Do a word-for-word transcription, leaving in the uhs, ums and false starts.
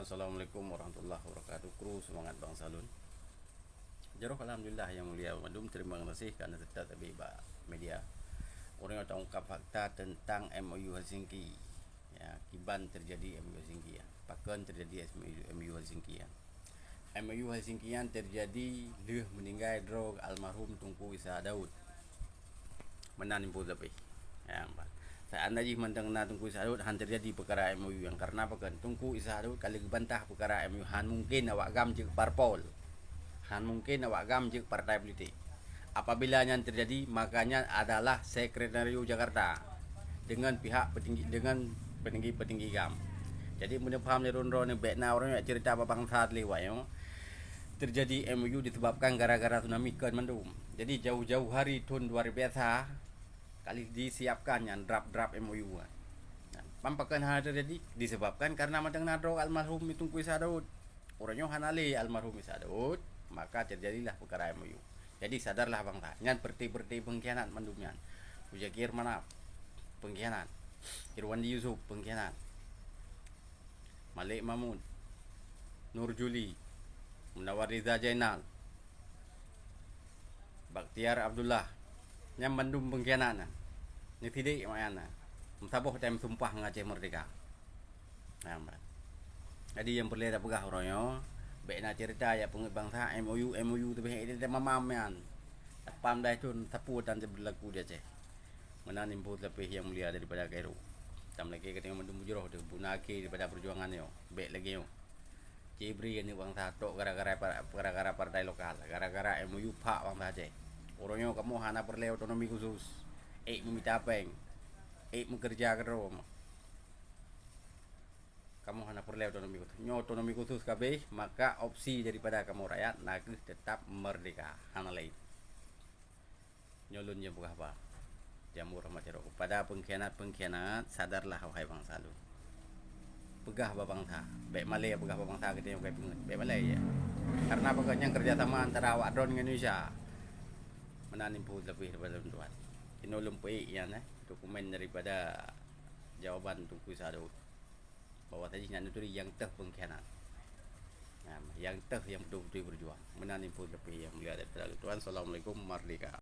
Assalamualaikum warahmatullahi wabarakatuh. Kru semangat bangsa lôn. Jaroh alhamdulillah yang mulia mandum, terima kasih kerana tetap tabé bak media. Ureuëng nyang taungkap fakta tentang M O U Helsinki. Ya, kiban terjadi M O U Helsinki ya. Pakon terjadi M O U Helsinki ya. M O U Helsinki yang terjadi lheueh meninggai droe almarhum Teungku Isa Daud. Meunan info leubeh. Ya, seandai jih mantong na Teungku Isa Daud, han terjadi peukara M O U yang karena pakon Teungku Isa Daud kalau geubantah peukara M O U, han mungkin awak GAM jeuet parpol. Han mungkin awak GAM jeuet partai politik. Apabila nyan terjadi, maka nyan adalah skenario Jakarta dengan pihak petinggi, dengan petinggi-petinggi GAM. Jadi meunyoe paham lé droeneuh, bèk na ureuëng nyang cerita bak bangsa lewat nyoe. Terjadi M O U disebabkan gara-gara tsunami kon mandum. Jadi jauh-jauh hari thon dua ribu biasa kali disiapkan nyan draft-draft M O U. Nah, pakon hana terjadi? Disebabkan karena mantong na droe almarhum Teungku Isa Daud. Ureuëng nyoe hana lé almarhum Isa Daud, maka terjadilah peukara M O U. Jadi sadarlah bangsa. Nyan perti-perti pengkhianat mandum nyan. Muzakir Manaf, pengkhianat. Irwandi Yusuf, pengkhianat. Malik Mahmud, Nur Juli, Munawar Riza Jainal, Bakhtiar Abdullah, nyan mandum pengkhianat na. Nyan sidek mak nyan na. Meusaboh tem sumpah ngon Aceh Merdeka. Nah, jadi nyang peureulée tapeugah uroe nyoe, bèk na cerita jak peungeut bangsa M O U, M O U teubeh idéh mamam nyan. Tapam dai thon sapeue dan berlaku di Aceh. Meunan info leubeh nyang mulia daripada Kairo. Tam lagée kateuh mandum bujroh teuh buna akhé daripada perjuangan nyoe. Bèk lagée nyoe. Cibri aneuk bangsa tok gara-gara, gara-gara partai lokal, gara-gara M O U phak bangsa Aceh. Uroe nyoe kamoe hana peureulée otonomi khusus. Ék meumita péng, ék meukeureuja keudroe. Kamoe hana peureulée otonomi khusus. Nyoe otonomi khusus kabeh, maka opsi daripada kamoe rakyat nakeuh tetap merdeka, hana laén. Nyoe lôn nyang peugah haba. Jamur rahmat jaroe. Kepada pengkhianat-pengkhianat, sadarlah wahai bangsa lôn. Peugah bak bangsa. Bèk malée peugah bak bangsa kita nyang kai peungeut. Bèk malée ya. Karena peugah nyang kerjasama antara awak droe ngon Indonesia. Meunan info leubeh daripada lôn tuan. Inoe lôn peuék nyan eh, dokumen daripada jawaban Teungku Isa Daud. Bahwa tadi nyan turi nyang teuh pengkhianat. Nah, nyang teuh nyang beutôi-beutôi berjuang. Meunan info leubeh nyang mulia daripada lôn tuan. Assalamualaikum, merdeka.